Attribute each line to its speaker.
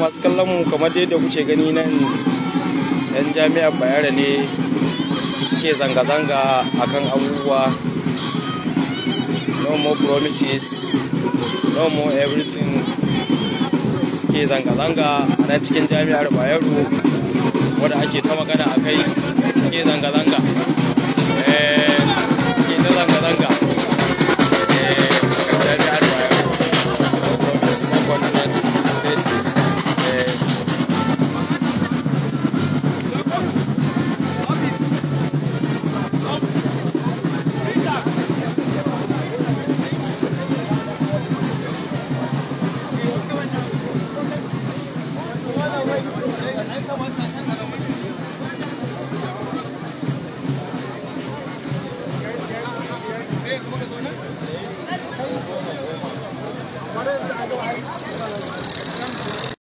Speaker 1: Masu kallon mu, kamar dai da kuke gani nan, yan jami'ar Bayero ne suke zanga-zanga akan abubuwa. No more promises, no more everything. Suke zanga-zanga a nan cikin jami'ar Bayero, wadda ake ta magana a kai. Suke zanga-zanga.